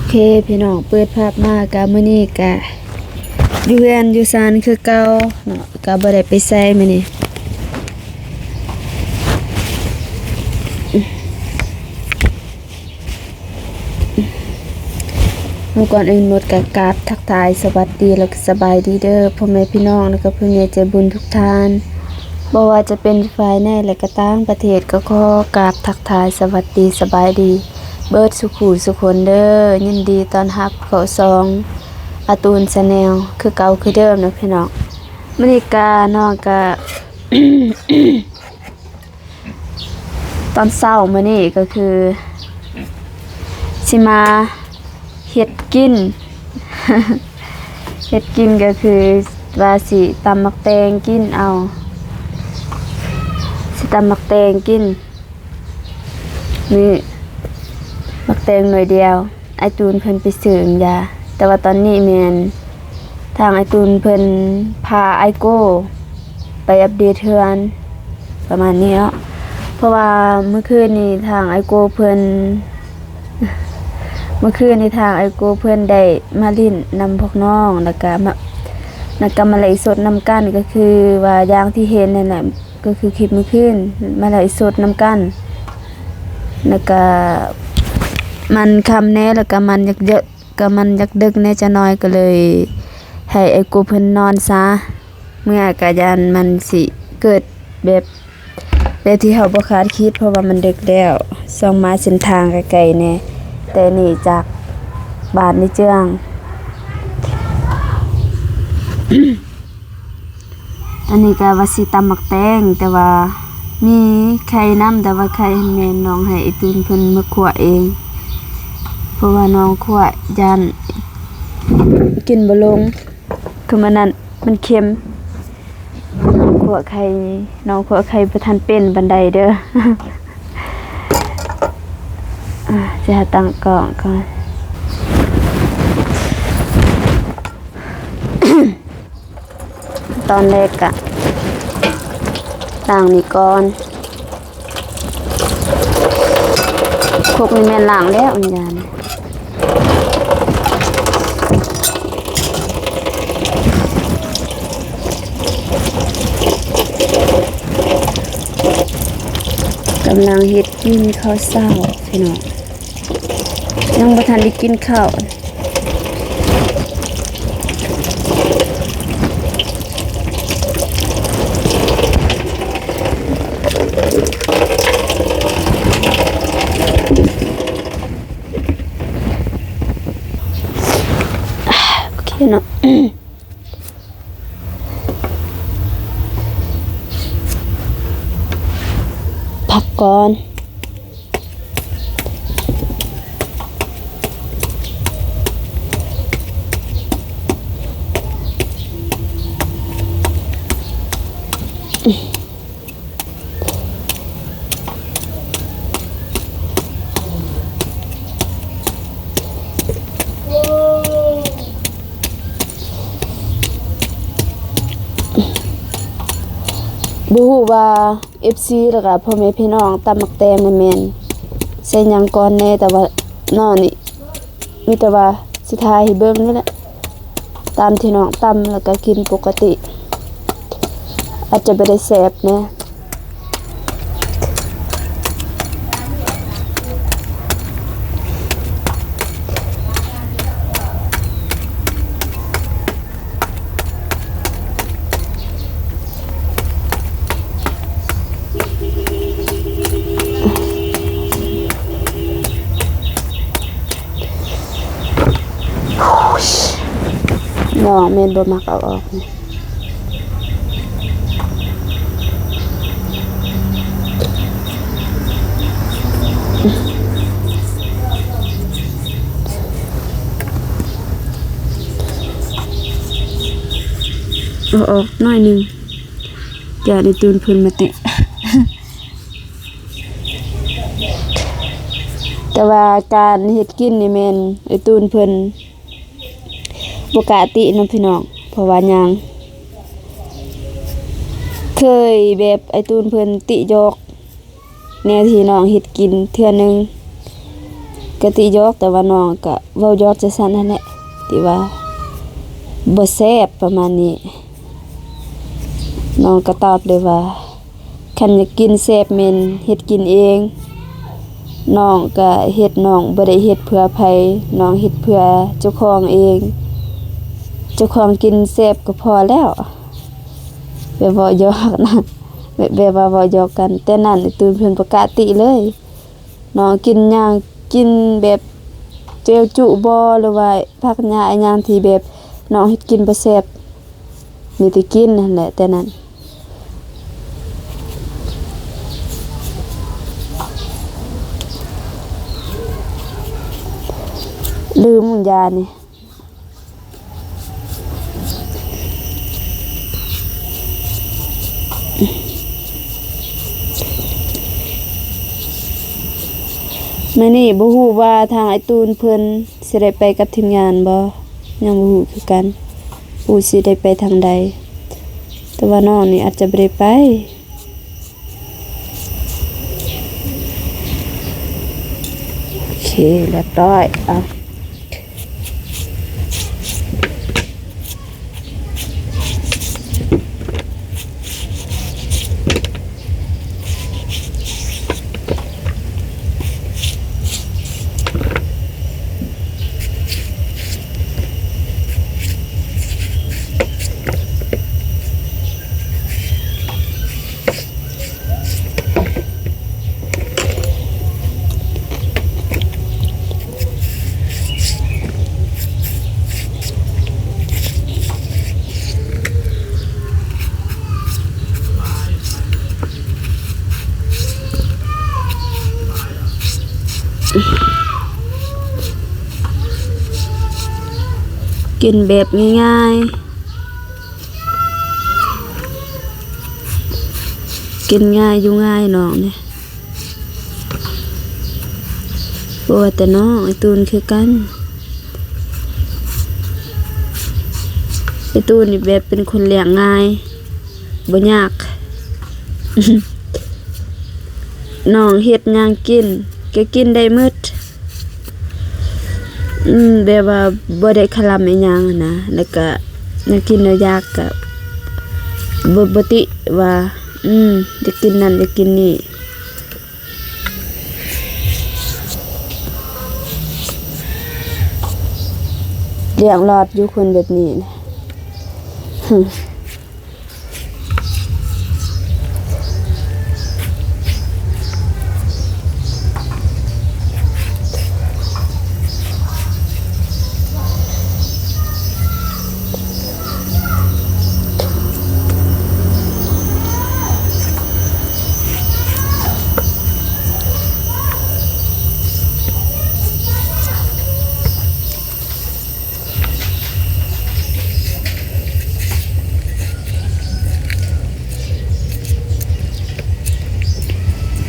ເຄ ພີ່ນ້ອງ ເປີດພາບມາກະ ມື້ນີ້ກະຢູ່ເຮືອນຢູ່ຊານຄືເກົ່າເນາະ ກະບໍ່ໄດ້ໄປໃສມື້ນີ້. ກ່ອນອື່ນໝົດກະກາບທັກທາຍສະຫວັດດີ ແລະ ສະບາຍດີເດີພໍ່ແມ່ພີ່ນ້ອງ ແລະ ກະຜູ້ໃຫຍ່ໃຈບຸນທຸກທ່ານ ບໍ່ວ່າຈະເປັນພາຍໃນ ແລະ ກະຕ່າງປະເທດ ກະຂໍກາບທັກທາຍສະຫວັດດີ ສະບາຍດີ ເບິດສູ່ຜູ້ສູ່ຄົນເດີ. ຍິນດີຕ້ອນຮັບເຂົ້າຊ່ອງອາຕູນແຊນແນວ ຄືເກົ່າຄືເດີມເນາະພີ່ນ້ອງ. ມື້ນີ້ກະ ນ້ອງກະ ຕອນເຊົ້າມື້ນີ້ກະຄືຊິມາເຮັດກິນ ເຮັດກິນກະຄືວ່າຊິຕຳໝາກແຕງກິນເອົາ ຊິຕຳໝາກແຕງກິນ. ນີ້ ໝາກແຕງໜ່ວຍດຽວ ອ້າຍຕູນເພິ່ນໄປຊື້ຢາ ແຕ່ວ່າຕອນນີ້ແມ່ນທາງອ້າຍຕູນເພິ່ນພາອ້າຍໂກ້ໄປອັບເດດເຮືອນ ປະມານນີ້ເນາະ. ເພາະວ່າມື້ຄືນນີ້ທາງອ້າຍໂກ້ເພິ່ນ ມື້ຄືນນີ້ທາງອ້າຍໂກ້ເພິ່ນໄດ້ມາຫຼິ້ນນຳພວກນ້ອງ ແລ້ວກະມາ ແລ້ວກະມາໄລຟ໌ສົດນຳກັນ ກະຄືວ່າຢ່າງທີ່ເຫັນນັ້ນແຫຼະ. ກະຄືຄລິບມື້ຄືນ ມາໄລຟ໌ສົດນຳກັນ ແລ້ວກະມັນຄ່ຳແດ່ ແລ້ວກະມັນຢາກເດີກ ກະມັນຢາກເດິກແດ່ຈັກໜ້ອຍ ກະເລີຍໃຫ້ອ້າຍໂກ້ເພິ່ນນອນຊະ. ເມື່ອກະຢ້ານມັນຊິເກີດແບບ ແບບທີ່ເຮົາບໍ່ຄາດຄິດ ເພາະວ່າມັນເດິກແລ້ວ ຊ່ວງມາເສັ້ນທາງກະໄກແດ່ ແຕ່ນີ້ຈາກບ້ານໃນເຈືອງ. ອັນນີ້ກະວ່າຊິຕຳໝາກແຕງ ແຕ່ວ່າມີໄຂ່ນຳ ແຕ່ວ່າໄຂ່ຫັ້ນແມ່ນນ້ອງໃຫ້ໄອ້ຕູນເພິ່ນມາຂົ້ວເອງ ເພາະວ່ານ້ອງຂົ້ວຢ້ານກິນບໍ່ລົງ ຄືມື້ນັ້ນມັນເຄັມ. ນ້ອງຂົ້ວໄຂ່ ນ້ອງຂົ້ວໄຂ່ບໍ່ທັນເປັນປານໃດເດີ. ອ່າ ຊິຫາຕັ້ງກ້ອງກ່ອນ. ຕອນແລກກະລ້າງນີ້ກ່ອນ ຄົກນີ້ແມ່ນລ້າງແລ້ວ ອັນຍານ ກຳລັງເຮັດກິນເຂົ້າເຊົ້າພີ່ນ້ອງ. ຍັງບໍ່ທັນໄດ້ກິນເຂົ້າ. ໂອເຄເນາະ. ພັກກ່ອນ. ບໍ່ຮູ້ວ່າ ເອັຟຊີ ແລ້ວກະພໍ່ແມ່ພີ່ນ້ອງ ຕຳໝາກແຕງນີ້ແມ່ນໃສ່ຫຍັງກ່ອນແດ່ ແຕ່ວ່າເນາະ ນີ້ ມີແຕ່ວ່າຊິຖ່າຍໃຫ້ເບິ່ງນີ້ແຫຼະ ຕາມທີ່ນ້ອງຕຳ ແລ້ວກະກິນປົກກະຕິ ອາດຈະບໍ່ໄດ້ແຊບແດ່. ນ້ອງແມ່ນບໍ່ມັກເອົາອອກ. ເອົາອອກໜ້ອຍໜຶ່ງ ຢ້ານໄອ້ຕູນເພິ່ນມາຕິ. ແຕ່ວ່າການເຮັດກິນນີ້ແມ່ນໄອ້ຕູນເພິ່ນ ບໍ່ກ້າຕິເນາະພີ່ນ້ອງ ເພາະວ່າຫຍັງ ເຄີຍແບບໄອ້ຕູນເພິ່ນຕິຢອກແນວທີ່ນ້ອງເຮັດກິນເທື່ອໜຶ່ງ ກ ກະຕິຫຍອກ, ແຕ່ວ່ານ້ອງກະເວົ້າຫຍອກຈັ່ງຊັ້ນຫັ້ນແຫຼະ ທີ່ວ່າບໍ່ແຊບປະມານນີ້. ນ້ອງກະຕອບເລີຍວ່າ ຄັນຢາກກິນແຊບແມ່ນເຮັດກິນເອງ. ນ້ອງກະເຮັດ, ນ້ອງບໍ່ໄດ້ເຮັດເພື່ອໃຜ, ນ້ອງເຮັດເພື່ອເຈົ້າຂອງເອງ. ເຈົ້າຂອງກິນແຊບກໍພໍແລ້ວ. ແບບເວົ້າຫຍອກນະ, ແບບ, ແບບວ່າເວົ້າຫຍອກກັນ. ແຕ່ນັ້ນໄອ້ຕູນເພິ່ນປະກາດຕິເລີຍ. ນ້ອງກິນຫຍັງ, ກິນແບບແຈ່ວຈຸບໍ ຫຼືວ່າຜັກຫຍ້າອີ່ຫຍັງທີ່ແບບນ້ອງເຮັດກິນບໍ່ແຊບ, ມີແຕ່ກິນຫັ້ນແຫຼະ ແຕ່ນັ້ນ. ລືມຢານີ້. ມື້ນີ້ບໍ່ຮູ້ວ່າທາງອ້າຍຕູນເພິ່ນຊິໄດ້ໄປກັບທີມງານບໍ່, ຍັງບໍ່ຮູ້ຄືກັນ, ບໍ່ຮູ້ຊິໄດ້ໄປທາງໃດ, ແຕ່ວ່ານ້ອງນີ້ອາດຈະບໍ່ໄດ້ໄປ. ໂອເຄ ລຽບຮ້ອຍ. ເອົາ ກິນແບບງ່າຍໆ. ກິນງ່າຍຢູ່ງ່າຍນ້ອງນີ້. ບໍ່ວ່າແຕ່ນ້ອງ, ອ້າຍຕູນຄືກັນ. ອ້າຍຕູນນີ້ແບບເປັນຄົນລ້ຽງງ່າຍ, ບໍ່ຍາກ. ນ້ອງເຮັດຫຍັງກິນ ກໍກິນໄດ້ໝົດ. ອືມ ແບບວ່າບໍ່ໄດ້ຄະລຳອີ່ຫຍັງຫັ້ນນະ, ແລ້ວກະແນວກິນແນວຢາກກະບໍ່ ບໍ່ຕິວ່າ ອືມ ຢາກກິນນັ້ນຢາກກິນນີ້. ລ້ຽງຫຼອດຢູ່ຄົນແບບນີ້ນະ.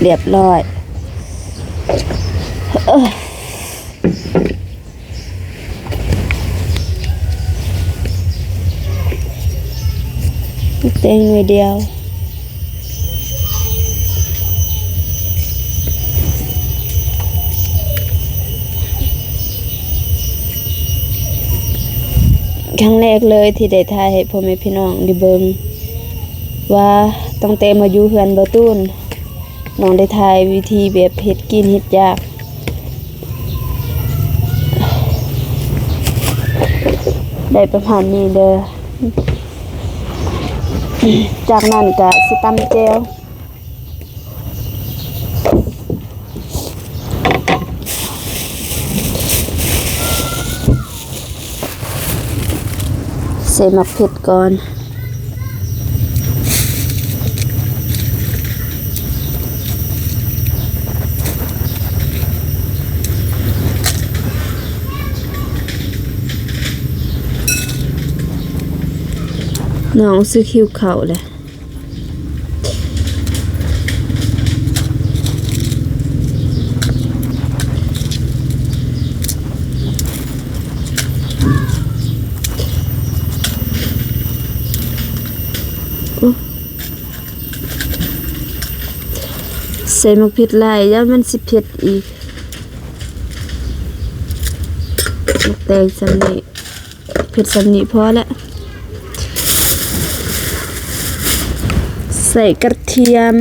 ລຽບຮ້ອຍ. ແຕງໜ່ວຍດຽວ. ຄັ້ງແລກເລີຍທີ່ໄດ້ຖ່າຍໃຫ້ພໍ່ແມ່ພີ່ນ້ອງໄດ້ເບິ່ງວ່າ ຕັ້ງແຕ່ມາຢູ່ເຮືອນບ່າວຕູນ ນ້ອງໄດ້ຖ່າຍວິທີແບບເຮັດກິນເຮັດຢາກ ໄດ້ປະມານນີ້ເດີ. ຈາກນັ້ນກະຊິຕຳແຈ່ວ. ໃສ່ໝາກເຜັດກ່ອນ. ນ້ອງຊິຫິວເຂົ້າແຫຼະ. ໃສ່ໝາກເຜັດຫຼາຍ ຢ້ານມັນຊິເຜັດອີກ. ໝາກແຕງສ່ຳນີ້ ເຜັດສ່ຳນີ້ພໍແລ້ວ. ໃສ່ກະທຽມ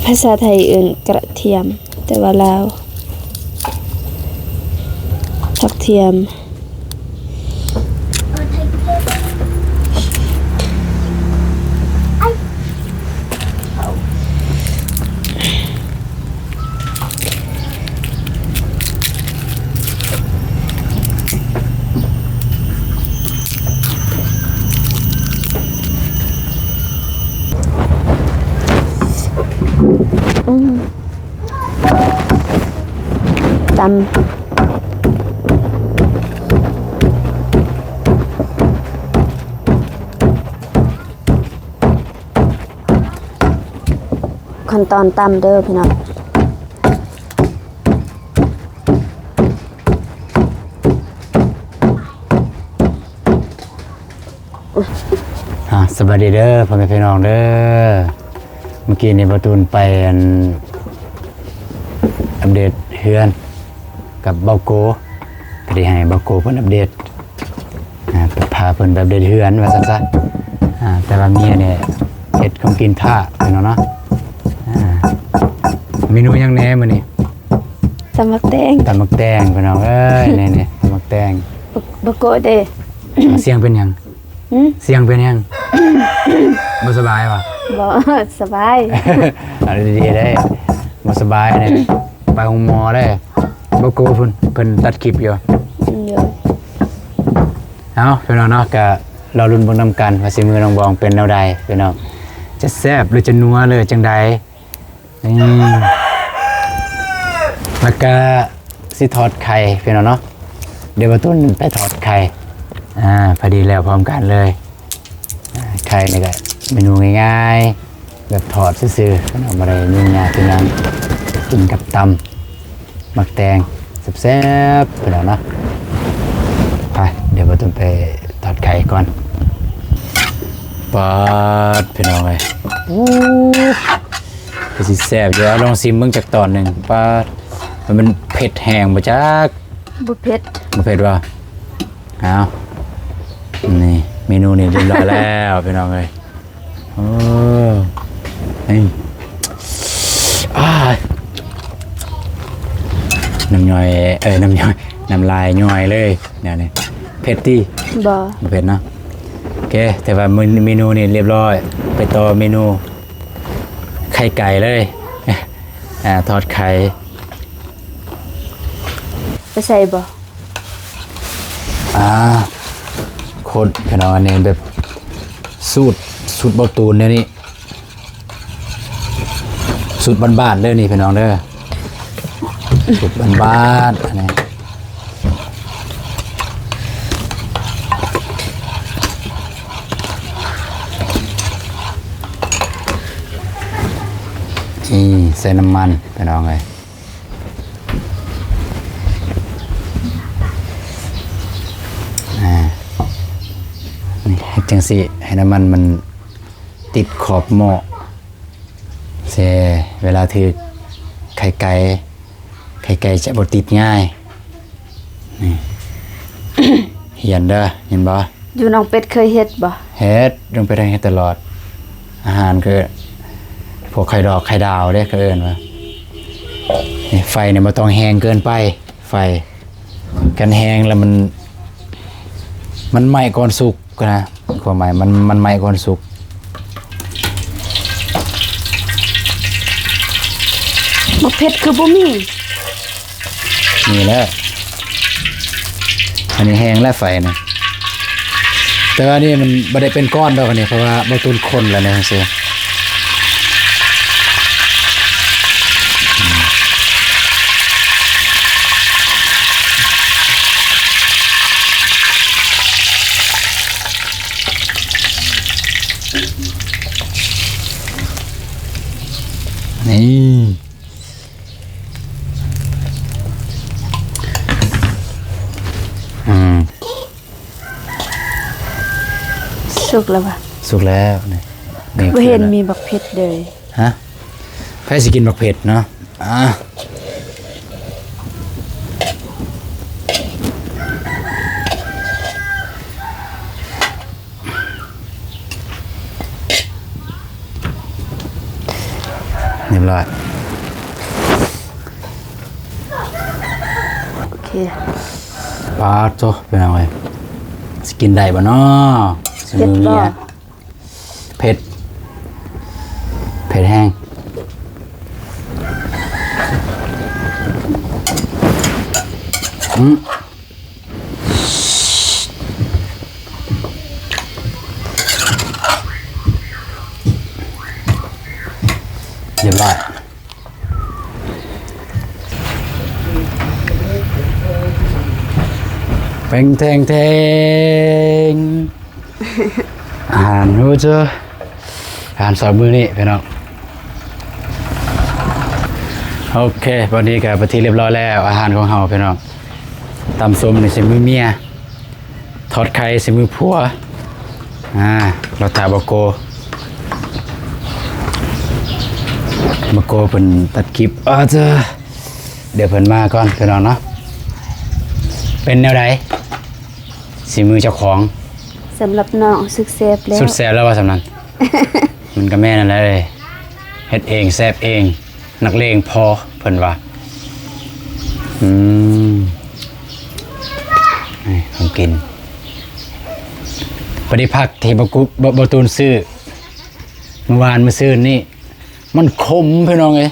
ພາສາໄທເອີ້ນກະທຽມ ແຕ່ວ່າລາວ ຜັກທຽມ. ອືມ ຕຳ ຂັ້ນຕອນຕຳເດີພີ່ນ້ອງ. ອ່າ ສະບາຍດີເດີພໍ່ແມ່ພີ່ນ້ອງເດີ. ເມື່ອກີ້ນີ້ບ່າວຕູນໄປ ອັນ ອັບເດດເຮືອນກັບບ່າວໂກ ກໍໄດ້ໃຫ້ບ່າວໂກເພິ່ນອັບເດດ ອ່າ ໄປພາເພິ່ນໄປອັບເດດເຮືອນວ່າຊັ້ນຊະ. ອ່າ ແຕ່ວ່າເມຍນີ້ເຮັດຂອງກິນຖ້າພີ່ນ້ອງເນາະ. ອ່າ ເມນູຫຍັງແດ່ມື້ນີ້? ຕຳໝາກແຕງ ຕຳໝາກແຕງພີ່ນ້ອງເອີຍ. ນີ້ໆ ຕຳໝາກແຕງ. ບໍ່ ບໍ່ໂກະເດ້. ອ່າ ສຽງເປັນຫຍັງ? ຫື? ສຽງເປັນຫຍັງ? ບໍ່ສະບາຍຫວາ? ບໍ່ ສະບາຍ. ເອົາດີໆເດ້ ບໍ່ສະບາຍເດ້ ໄປໂຮງໝໍເດ້. ບໍ່ໂກະພຸ້ນ ເພິ່ນຕັດຄລິບຢູ່. ໂດຍ. ເອົາ ພີ່ນ້ອງເນາະ ກະລໍລຸ້ນເບິ່ງນຳກັນວ່າສີມືນ້ອງບອງເປັນແນວໃດພີ່ນ້ອງ ຈະແຊບ ຫຼື ຈະນົວ ຫຼື ຈັ່ງໃດ. ອືມ ແລ້ວກະຊິທອດໄຂ່ພີ່ນ້ອງເນາະ. ດຽວບ່າວຕູນໄປທອດໄຂ່ ອ່າ ພໍດີແລ້ວພ້ອມກັນເລີຍ. ອ່າ ໄຂ່ນີ້ກະເມນູງ່າຍໆ ແບບທອດຊື່ໆ ພີ່ນ້ອງ ບໍ່ໄດ້ຫຍຸ້ງຍາກອີ່ຫຍັງ. ກິນກັບຕຳ ໝາກແຕງແຊບໆ ພີ່ນ້ອງເນາະ. ໄປ ດຽວບ່າວຕູນໄປທອດໄຂ່ກ່ອນ. ປາດ ພີ່ນ້ອງເອີຍ ໂອ້ ຄືຊິແຊບຢູ່. ເອົາ ລອງຊີມເບິ່ງຈັກຕອນໜຶ່ງ. ປາດ ມັນເຜັດແຮງບໍ່ຈັກ? ບໍ່ເຜັດ. ບໍ່ເຜັດຫວາ? ເອົາ ນີ້ ເມນູນີ້ຮຽບຮ້ອຍແລ້ວ ພີ່ນ້ອງເອີຍ. ໂອ້ ນີ້ ອ້າຍ ນ້ຳຍ່ອຍ ເອີ ນ້ຳຍ່ອຍ ນ້ຳລາຍຍ່ອຍເລີຍແນວນີ້. ເຜັດຕິ? ບໍ່ ບໍ່ເຜັດເນາະ. ໂອເຄ ແຕ່ວ່າເມ ເມນູນີ້ຮຽບຮ້ອຍ. ໄປຕໍ່ເມນູໄຂ່ໄກ່ເລີຍ. ອ່າ ທອດໄຂ່ ໄປໃສ່ບໍ່? ອ່າ ຄົນ ພີ່ນ້ອງ ອັນນີ້ແບບສູດ ສູດບ່າວຕູນແນວນີ້ ສູດບ້ານໆເດີນີ້ ພີ່ນ້ອງເດີ ສູດບ້ານໆ ອັນນີ້. ນີ້ ໃສ່ນ້ຳມັນ ພີ່ນ້ອງເອີຍ. ອ່າ ນີ້ ເຮັດຈັ່ງຊີ້ ໃຫ້ນ້ຳມັນມັນຕິດຂອບໝໍ້ ແຊ ເວລາຖືກໄຂ່ໄກ່ ໄຂ່ໄກ່ຈະບໍ່ຕິດງ່າຍ. ນີ້ ຮຽນເດີ ເຫັນບໍ່? ຢູ່ໜອງເປັດເຄີຍເຮັດບໍ່? ເຮັດ ນ້ອງເປັດເຮັດຕະຫຼອດ. ອາຫານຄືພວກໄຂ່ດອກໄຂ່ດາວເດ້ ເຂົາເອີ້ນວ່າ. ນີ້ ໄຟນີ້ບໍ່ຕ້ອງແຮງເກີນໄປ ໄຟ ຄັນແຮງແລ້ວມັນ ມັນໄໝ້ກ່ອນສຸກນະ ຄວາມໝາຍມັນ ມັນໄໝ້ກ່ອນສຸກ. ໝາກເຜັດຄືບໍ່ມີ? ນີ້ແຫຼະ ອັນນີ້ແຮງແລ້ວໄຟນະ ແຕ່ວ່ານີ້ມັນບໍ່ໄດ້ເປັນກ້ອນດອກ ອັນນີ້ ເພາະວ່າບ່າວຕູນຄົນແລ້ວນະ ຈັ່ງຊີ້. ນີ້ ອືມ. ສຸກແລ້ວຫວາ? ສຸກແລ້ວນີ້ ນີ້ ບໍ່ເຫັນມີບັກເຜັດເລີຍ. ຮະ? ໃຜຊິກິນບັກເຜັດເນາະ? ອ່າ ຮຽບຮ້ອຍ. ໂອເຄ ປາດໂທ້ ພີ່ນ້ອງເອີຍ ຊິກິນໄດ້ບໍ່ເນາະ? ເຜັດບໍ່? ເຜັດ ເຜັດແຮງ. ອືມ ຮຽບຮ້ອຍ. ເຕັງເຕັງເຕັງ ອາຫານມື້ເຈີ ອາຫານເຊົ້າມື້ນີ້ພີ່ນ້ອງ. ໂອເຄ ບັດນີ້ກໍເປັນທີ່ຮຽບຮ້ອຍແລ້ວ ອາຫານຂອງເຮົາພີ່ນ້ອງ. ຕຳສົ້ມນີ້ຊິມືເມຍ ທອດໄຂ່ຊິມືຜົວ. ອ່າ ລາວຖ້າບ່າວໂກ ບ່າວໂກເພິ່ນຕັດກິບ ເອີ ດຽວເພິ່ນມາກ່ອນພີ່ນ້ອງເນາະ. ເປັນແນວໃດສີມືເຈົ້າຂອງ? ສຳລັບນ້ອງສຸດແຊບແລ້ວ ສຸດແຊບແລ້ວວ່າສ່ຳນັ້ນ. ມັນກໍແມ່ນນັ້ນແຫຼະ ເຮັດເອງແຊບເອງ ນັກເລງພໍເພິ່ນວ່າ. ອືມ ນີ້ຂອງກິນ ພໍດີຜັກທີ່ບ່າວກຸ ບ່າວ ບ່າວຕູນຊື້ມື້ວານມື້ຊືນນີ້ ມັນຂົມພີ່ນ້ອງເອີຍ.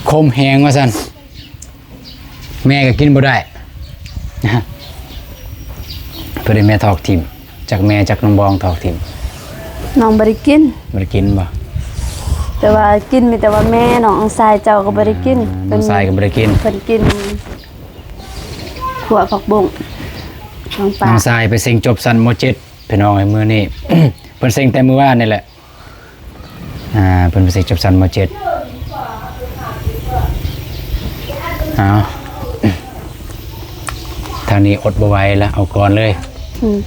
ຂົມແຮງວ່າຊັ້ນ ແມ່ກໍກິນບໍ່ໄດ້ ພໍດີແມ່ຖອກຖິ້ມ ຈັກແມ່ຈັກນ້ອງບອງຖອກຖິ້ມ. ນ້ອງບໍ່ໄດ້ກິນ ບໍ່ໄດ້ກິນບໍ່? ແຕ່ວ່າກິນມີແຕ່ວ່າແມ່ ນ້ອງຊາຍເຈົ້າກໍບໍ່ໄດ້ກິນ. ອືມ ນ້ອງຊາຍກໍບໍ່ໄດ້ກິນ ເພິ່ນກິນຂົ້ວຜັກບຸ້ງ ນ້ອງປາ ນ້ອງຊາຍໄປເສັງຈົບຊັ້ນ ມໍເຈັດ ພີ່ນ້ອງເອີຍ. ມື້ນີ້ເພິ່ນເສັງແຕ່ມື້ວານນີ້ແຫຼະ. ອ່າ ເພິ່ນໄປເສັງຈົບຊັ້ນ ມໍເຈັດ. ເອົາ ທາງນີ້ອົດບໍ່ໄຫວລະ ເອົາກ່ອນເລີຍ. ອືມ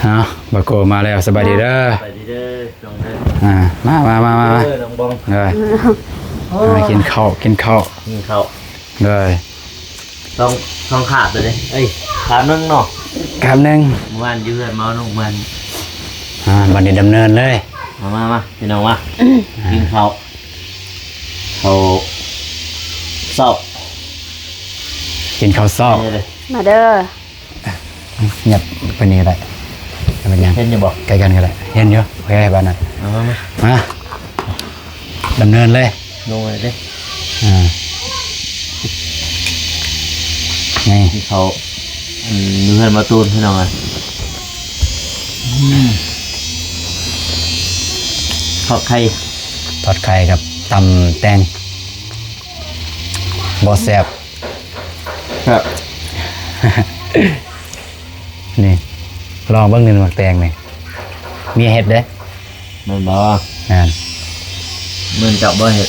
ເອົາ ບ່າວໂກມາແລ້ວ ສະບາຍດີເດີ ສະບາຍດີເດີນ້ອງເດີ. ອ່າ ມາ ມາ ມາ ມາ ເດີນ້ອງບອງ ເດີ. ໂອ້ ມາກິນເຂົ້າ ກິນເຂົ້າ ກິນເຂົ້າ. ໂດຍ ສອງ ສອງຄາບເລີຍເດ້ ເອີຍ ຄາບໜຶ່ງເນາະ ຄາບໜຶ່ງ. ມື້ວານຢູ່ເຮືອນເມົານ້ອງເມືອນ. ອ່າ ບັດນີ້ດຳເນີນເລີຍ. ມາ ມາ ມາ ພີ່ນ້ອງມາ ກິນເຂົ້າ ເຂົ້າເຊົ້າ ກິນເຂົ້າເຊົ້າ. ມາເດີ ຫຍັບໄປນີ້ກໍໄດ້ ເປັນຫຍັງ ເຫັນຢູ່ບໍ່? ໃກ້ກັນກໍໄດ້ ເຫັນຢູ່. ໂອເຄ ບາດນັ້ນ ມາ ມາ ມາ ດຳເນີນເລີຍ ລົງເລີຍເດ້. ອ່າ ນີ້ເຂົ້າ ອັນ ຢູ່ເຮືອນໝໍຕູນ ພີ່ນ້ອງເອີຍ. ອືມ ທອດໄຂ່ ທອດໄຂ່ກັບຕຳແຕງ ບໍ່ແຊບ ແຊບ. ນີ້ ລອງເບິ່ງນີ້ ໝາກແຕງນີ້ ເມຍເຮັດເດ້. ແມ່ນບໍ່? ແມ່ນ. ແມ່ນເຈົ້າບໍ່ເຮັດ?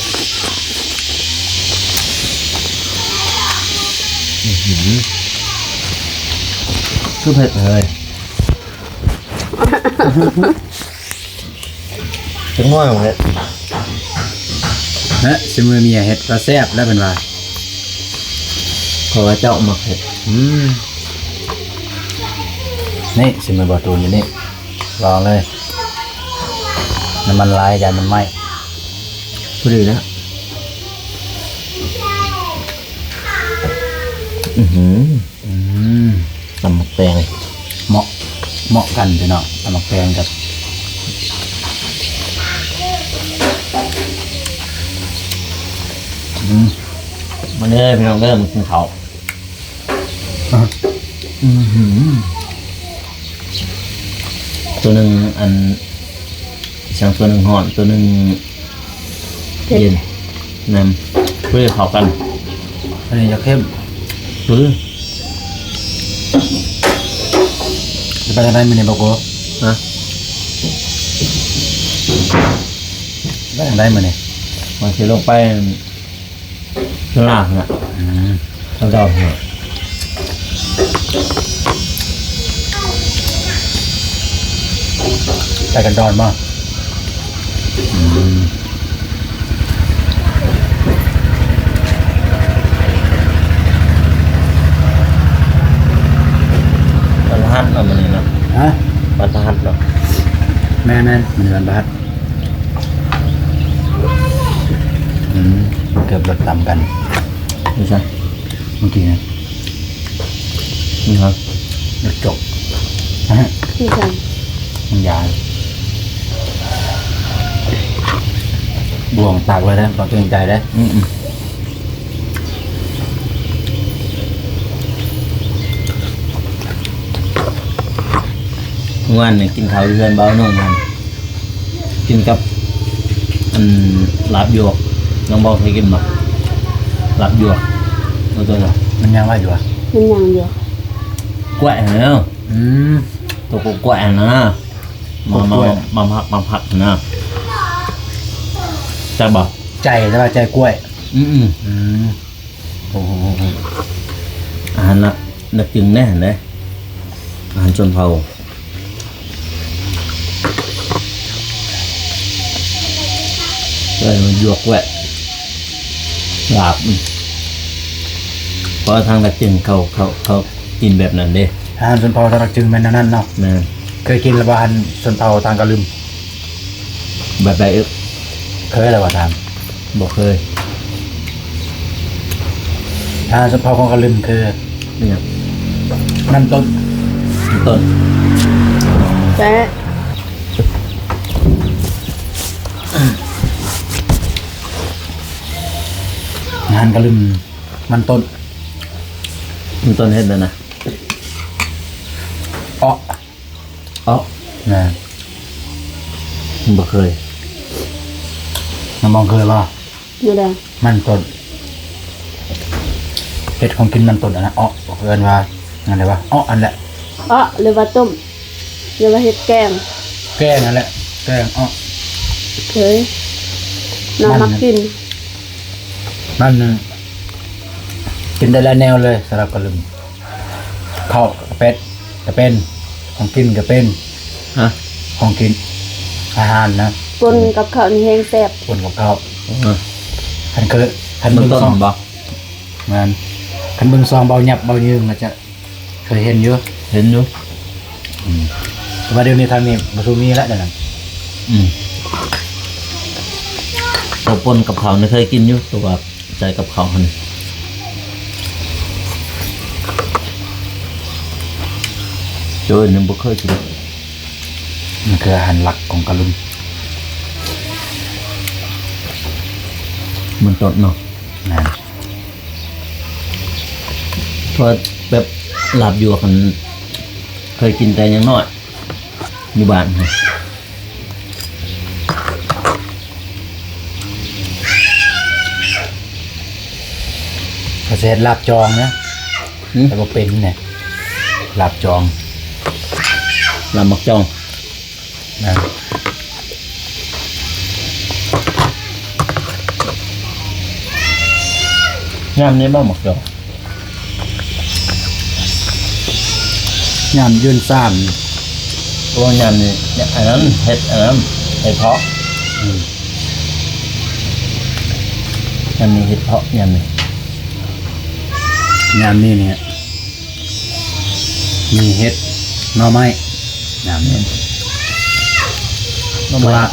ອືຫື ຄືເຜັດເຮີຍ. ຈັກໜ້ອຍເຮັດ ເນາະ ຊິມື້ເມຍເຮັດກໍແຊບແລ້ວເພິ່ນວ່າ ເພາະວ່າເຈົ້າມັກເຮັດ. ອືມ ນີ້ຊິມືບໍ່ຕູນຢູ່ນີ້ ລອງເລີຍ. ນ້ຳມັນຫຼາຍ ຢ້ານມັນໄໝ້. ພໍດີແລ້ວ. ອືຫື ອືມ ຕຳໝາກແຕງ ເໝາະ ເໝາະກັນພີ່ນ້ອງ ຕຳໝາກແຕງກັບ ອືມ ມາເດີພີ່ນ້ອງເດີ ມາກິນເຂົ້າ. ອືຫື ຕົວໜຶ່ງອັນ ອີຫຍັງ ຕົວໜຶ່ງຮ້ອນ ຕົວໜຶ່ງ ເຜັດ ເຢັນ ແມ່ນ ເພື່ອເຂົ້າກັນ. ອັນນີ້ຢາກເຄັມ ຄື ຊິໄປທາງໃດມື້ນີ້ ບ່າວໂກ? ຮະ? ຊິໄປທາງໃດມື້ນີ້? ວ່າຊິລົງໄປ ຂ້າງລ່າງນະ. ອືມ ຂ້າງເຈົ້ານະ. ໃສ່ກັນດອນບໍ່? ອືມ ວັນພະຫັດເນາະມື້ນີ້ເນາະ. ຮະ? ວັນພະຫັດເນາະ. ແມ່ນໆ ມື້ນີ້ວັນພະຫັດ. ອືມ ເກືອບລົດຕຳກັນ. ຢູ່ໃສ? ເມື່ອກີ້ນະ ນີ້ຫຍັງ? ລົດຈົກ. ຢູ່ໃສ? ມັນຢາ ບ່ວງຕັກເລີຍເດີ້ ຕ້ອງເກງໃຈເດີ້. ອືມໆ ມື້ວານນີ້ກິນເຂົ້າຢູ່ເຮືອນບ່າວໜຸ່ມຫັ້ນ. ກິນກັບ ອັນ ລາບຢວກ. ນ້ອງບອກເຄີຍກິນບໍ່? ລາບຢວກ. ເອີ ຕົວນັ້ນ ມັນຫຍັງລະຢວກ? ມັນຫຍັງຢວກ? ກ້ວຍຫັ້ນແຫຼະ. ອືມ ຕົວກ້ວຍຫັ້ນນະ. ມາ ມາ ມາຜັກ ມາຜັກຫັ້ນນະ. ແຊບບໍ່? ໃຈ ແຕ່ວ່າໃຈກ້ວຍ. ອືມໆ ອືມ. ໂອ້ໂຫ ອາຫານນັກ ນັກຈຶ່ງແນ່ຫັ້ນເດ້ ອາຫານຊົນເຜົ່າ. ເອີ ມັນຢວກແວະ ລາບ ເພາະວ່າທາງນັກຈຶ່ງເຂົາ ເຂົາ ເຂົາກິນແບບນັ້ນເດ້. ອາຫານຊົນເຜົ່າທາງນັກຈຶ່ງແມ່ນແນວນັ້ນເນາະ. ແມ່ນ. ເຄີຍກິນແລ້ວບໍ່ ອາຫານຊົນເຜົ່າທາງກະລຶມ? ແບບໃດເອີ? ເຄີຍແລ້ວບໍ່ທ່ານ? ບໍ່ເຄີຍ. ອາຫານຊົນເຜົ່າຂອງກະລຶມຄື ອີ່ຫຍັງ? ມັນຕົ້ນ. ມັນຕົ້ນ. ແຊະ. ອາຫານກະລຶມ ມັນຕົ້ນ. ມັນຕົ້ນເຮັດແນວໃດ? ເອາະ. ເອາະ ນະ ບໍ່ເຄີຍ. ນ້ອງບອງເຄີຍບໍ່? ແນວໃດ? ມັນຕົ້ນ ເຮັດຂອງກິນມັນຕົ້ນຫັ້ນນະ ເອາະ ເອີ້ນວ່າ ອັນໃດວະ ເອາະຫັ້ນແຫຼະ. ເອາະ ຫຼືວ່າຕົ້ມ ຫຼືວ່າເຮັດແກງ? ແກງຫັ້ນແຫຼະ ແກງເອາະ. ເຄີຍ ນ້ອງມັກກິນ. ມັນ ມັນກິນໄດ້ຫຼາຍແນວເລີຍ ສຳລັບກະລຶມ. ເຂົ້າກະເປັນ ກະເປັນ ຂອງກິນກະເປັນ. ຮະ? ຂອງກິນ ອາຫານນະ ປົນກັບເຂົ້ານີ້ແຮງແຊບ. ປົນກັບເຂົ້າ. ເອີ ຄັນເຄີຍ ຄັນເບິ່ງຊ່ອງ ແມ່ນ ຄັນເບິ່ງຊ່ອງເບົາຫຍັບເບົາຍືງ ອາດຈະເຄີຍເຫັນຢູ່. ເຫັນຢູ່. ອືມ ແຕ່ວ່າດຽວນີ້ທາງນີ້ບໍ່ສູ່ມີແລ້ວ ດຽວນັ້ນ. ອືມ ຕົວປົນກັບເຂົ້ານີ້ເຄີຍກິນຢູ່ ຕົວ ໃສ່ກັບເຂົ້າຫັ້ນ ໂດຍຍັງບໍ່ເຄີຍກິນ. ມັນຄືອາຫານຫຼັກຂອງກະລຶມ ມັນຕົ້ນເນາະ. ແມ່ນ. ເພາະແບບລາບຢວກຫັ້ນ ເຄີຍກິນແຕ່ຍັງນ້ອຍ ຢູ່ບ້ານຫັ້ນ. ເຂົາຊິເຮັດລາບຈອງນະ. ຫືມ? ແຕ່ບໍ່ເປັນແຫຼະ ລາບຈອງ ລາບໝາກຈອງ. ນະ ຍາມນີ້ບໍ່ໝາກຈອງ? ຍາມເດືອນສາມ. ໂອ້ ຍາມນີ້ ອັນນັ້ນ ເຫັດ ອັນນັ້ນ ເຫັດເຜາະ. ອືມ ຍາມນີ້ເຫັດເຜາະ ຍາມນີ້ ຍາມນີ້ນີ້ ມີເຫັດ ໜໍ່ໄມ້ ຍາມນີ້. ອືມ ໜໍ່ໄມ້ ເພາະວ່າ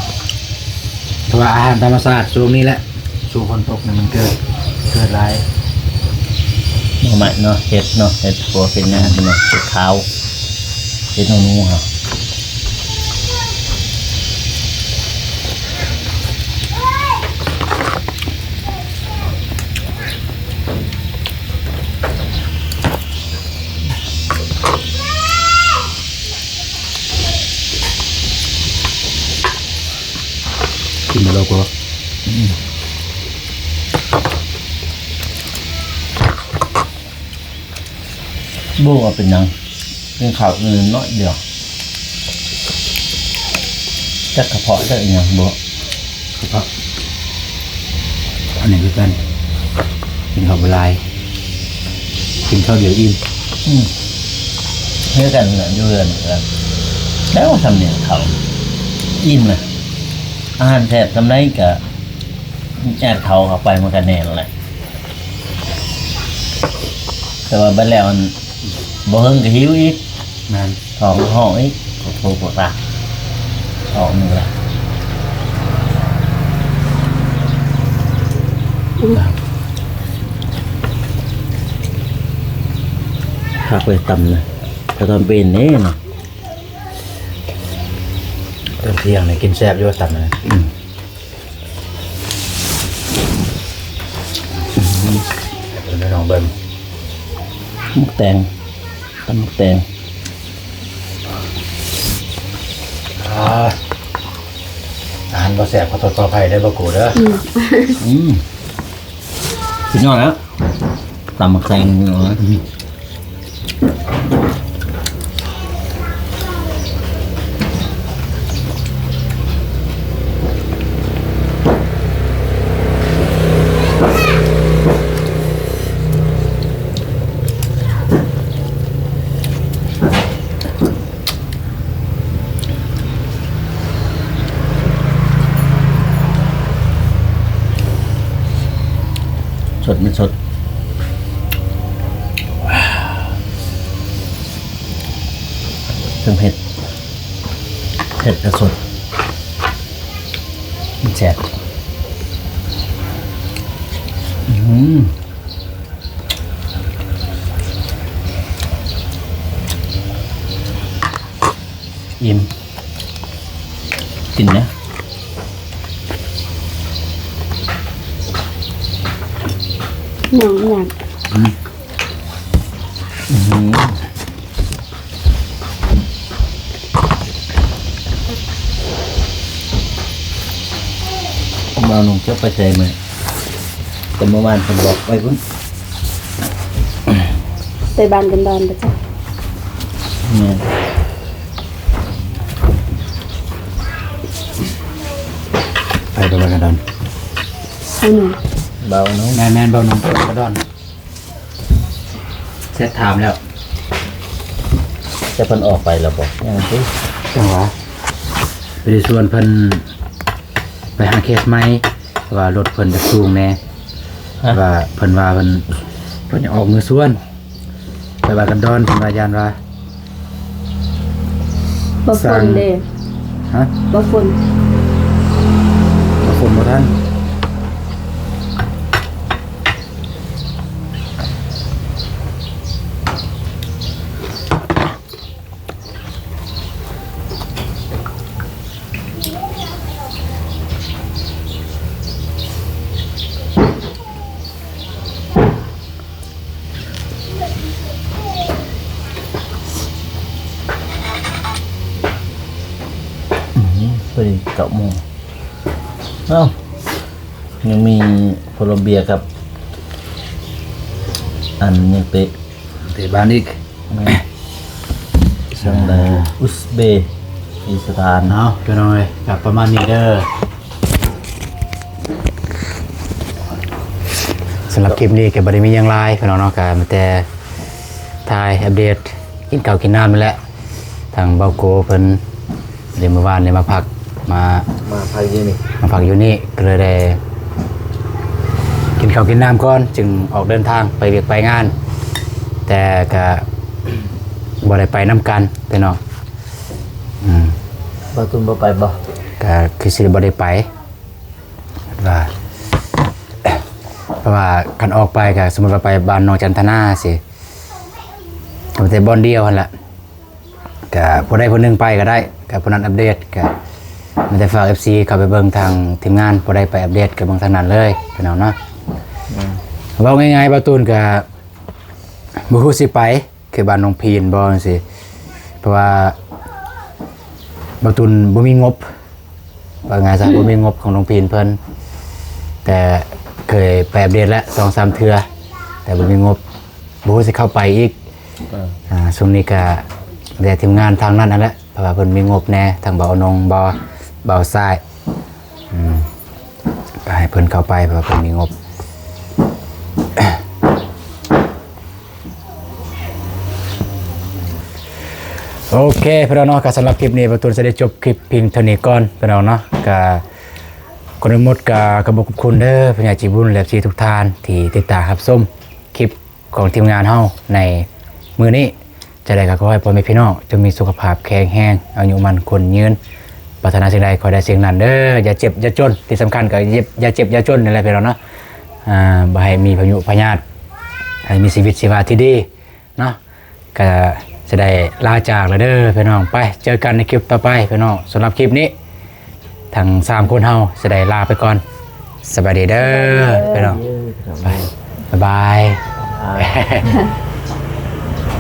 ເພາະວ່າອາຫານທຳມະຊາດຊ່ວງນີ້ແຫຼະ ຊ່ວງຝົນຕົກນີ້ມັນເກີດ ເກີດຫຼາຍ. ໜໍ່ໄມ້ເນາະ ເຫັດເນາະ ເຫັດປົວ ເຫັດຫຍັງເນາະ ເຫັດຂາວ ເຫັດໜູເຮົາ. ກິນແລ້ວກໍ ອືມ ບໍ່ວ່າເປັນຫຍັງ ກິນເຂົ້າອີກໜ້ອຍດຽວ ຈັກກະເພາະຈັກອີ່ຫຍັງບໍ່ ກະເພາະ. ອັນນີ້ຄືກັນ ກິນເຂົ້າບໍ່ຫຼາຍ ກິນເຂົ້າດຽວອີ່ມ. ອືມ ຄືກັນແຫຼະ ຢູ່ເຮືອນຄືກັນ ແລ້ວຊ່ຳນີ້ເຂົ້າອີ່ມນະ ອາຫານແຊບຊ່ຳໃດກະ ຍາດເຂົ້າເຂົ້າໄປມັນກະແໜ້ນແຫຼະ ແຕ່ວ່າບັດແລ້ວອັນ ບໍ່ເຫິງກະຫິວອີກ ແມ່ນ ທ້ອງຮ້ອງອີກ ໂອ້ໂຫ ປວດຕາ ອອກໜຶ່ງລະ ຄັກເລີຍຕຳນະ ຖ້າຕອນເປັນເດ້ນະ ຕອນທ່ຽງນີ້ກິນແຊບຢູ່ຕຳນະ ອືມ. ໃຫ້ພີ່ນ້ອງເບິ່ງ ໝາກແຕງ ຕຳໝາກແຕງ ອ່າ ອາຫານບໍ່ແຊບ ຂໍໂທດຂໍອະໄພເດີ ບໍ່ກູເດີ ອືມ ອືມ ສຸດຍອດແລ້ວ ຕຳໝາກແຕງ ອືມ. ສົດ ມັນສົດ ເຖິງເຜັດ ເຜັດກະສົດ ມັນແຊບ ອືມ. ອີ່ມ ກິນນະ ຍັງ ຍັງ ອືມ ອືມ ບ່າວໜຸ່ມຈະໄປໃສມື້ ແຕ່ເມື່ອວານເພິ່ນບອກໄປພຸ້ນ ໄປບ້ານກັນດອນປະຈຳ ແມ່ນ ໃຜໄປບ້ານກັນດອນ ບ່າວໜຸ່ມ ບ່າວໜຸ່ມ ແມ່ນໆ ບ່າວໜຸ່ມໄປກັນດອນ ແຊັດຖາມແລ້ວ ແຕ່ເພິ່ນອອກໄປແລ້ວບໍ່ ຍັງຕິ ຈັ່ງຫວາ ໄປໄດ້ຊວນເພິ່ນໄປຫາເຄສໃໝ່ ວ່າລົດເພິ່ນຈະສູງແດ່ ຮະ ວ່າເພິ່ນວ່າເພິ່ນ ເພິ່ນຢາກອອກມືຊວນ ໄປບ້ານກັນດອນ ເພິ່ນວ່າຢ້ານວ່າ ບໍ່ຝົນເດ້ ຮະ ບໍ່ຝົນ ບໍ່ຝົນບໍ່ທັນ. ອືມ ພໍດີເກົ້າໂມງ ເອົ້າ ຍັງມີໂຄລັມເບຍກັບ ອັນຍັງເຕະ ເຕະບານອີກ ແມ່ນ ເຊິ່ງໄດ້ອຸສເບກິສຖານ ເອົາ ພີ່ນ້ອງເອີຍ ກໍປະມານນີ້ເດີ ສຳລັບຄລິບນີ້ກໍບໍ່ໄດ້ມີຫຍັງຫຼາຍ ພີ່ນ້ອງເນາະ ກໍມີແຕ່ຖ່າຍອັບເດດ ກິນເຂົ້າກິນນ້ຳນີ້ແຫຼະ ທາງເບົາໂກເພິ່ນ ແຕ່ມື້ວານນີ້ມາພັກ ມາ ມາພັກຢູ່ນີ້ ມາພັກຢູ່ນີ້ ກໍເລີຍໄດ້ກິນເຂົ້າກິນນ້ຳກ່ອນ ຈຶ່ງອອກເດີນທາງໄປວຽກໄປງານ ແຕ່ກະບໍ່ໄດ້ໄປນຳກັນພີ່ນ້ອງ ອືມ ບ່າວຕຸນບໍ່ໄປບໍ່? ກະຄືຊິບໍ່ໄດ້ໄປ ວ່າ ເພາະວ່າຄັນອອກໄປກະສົມມຸດວ່າໄປບ້ານນ້ອງຈັນທະນາຊີ້ ກໍມີແຕ່ບ່ອນດຽວຫັ້ນລະ ກະຜູ້ໃດຜູ້ໜຶ່ງໄປກໍໄດ້ ກະຜູ້ນັ້ນອັບເດດ ກະມີແຕ່ຝາກເອັຟຊີເຂົ້າໄປເບິ່ງທາງທີມງານ ຜູ້ໃດໄປອັບເດດກໍເບິ່ງທາງນັ້ນເລີຍ ພີ່ນ້ອງເນາະ ອືມ ເວົ້າງ່າຍໆ ບ່າວຕຸນກະບໍ່ຮູ້ຊິໄປ ຄືບ້ານນ້ອງພີນບໍ່ຈັ່ງຊີ້ ເພາະວ່າບ່າວຕຸນບໍ່ມີງົບ ວ່າງ່າຍຊະ ບໍ່ມີງົບຂອງນ້ອງພີນເພິ່ນ ແຕ່ເຄີຍໄປອັບເດດແລ້ວສອງສາມເທື່ອ ແຕ່ບໍ່ມີງົບ ບໍ່ຮູ້ຊິເຂົ້າໄປອີກ ເອີ ອ່າ ຊ່ວງນີ້ກະແຕ່ທີມງານທາງນັ້ນຫັ້ນແຫຼະ ເພາະວ່າເພິ່ນມີງົບແດ່ ທັງບ່າວນງ ບ່າວ ບ່າວຊາຍ ອືມ ກໍໃຫ້ເພິ່ນເຂົ້າໄປ ເພາະວ່າເພິ່ນມີງົບ. ໂອເຄພີ່ນ້ອງເນາະ ກໍສຳລັບຄລິບນີ້ ບ່າວຕູນຈະໄດ້ຈົບຄລິບພຽງເທົ່ານີ້ກ່ອນພີ່ນ້ອງເນາະ. ກໍກ່ອນອື່ນໝົດກໍຂອບຄຸນເດີ ຜູ້ໃຫຍ່ໃຈບຸນ ແລະ ເອັຟຊີທຸກທ່ານທີ່ຕິດຕາມຮັບຊົມຄລິບຂອງທີມງານເຮົາໃນມື້ນີ້. ຈັ່ງໃດກໍຂໍໃຫ້ພໍ່ແມ່ພີ່ນ້ອງຈົ່ງມີສຸຂະພາບແຂງແຮງ ອາຍຸໝັ້ນຂວັນຍືນ ປາດຖະໜາສິ່ງໃດຂໍໄດ້ສິ່ງນັ້ນເດີ. ຢ່າເຈັບຢ່າຈົນ ທີ່ສຳຄັນກໍຢ່າເຈັບຢ່າຈົນນີ້ແຫຼະພີ່ນ້ອງເນາະ. ອ່າ ບໍ່ໃຫ້ມີພະຍຸພະຍາດ ໃຫ້ມີຊີວິດຊີວາທີ່ດີເນາະ. ກໍຈະໄດ້ລາຈາກແລ້ວເດີພີ່ນ້ອງ ໄປເຈີກັນໃນຄລິບຕໍ່ໄປພີ່ນ້ອງ. ສຳລັບຄລິບນີ້ທັງສາມຄົນເຮົາຈະໄດ້ລາໄປກ່ອນ ສະບາຍດີເດີພີ່ນ້ອງ ໄປ ບາຍບາຍ.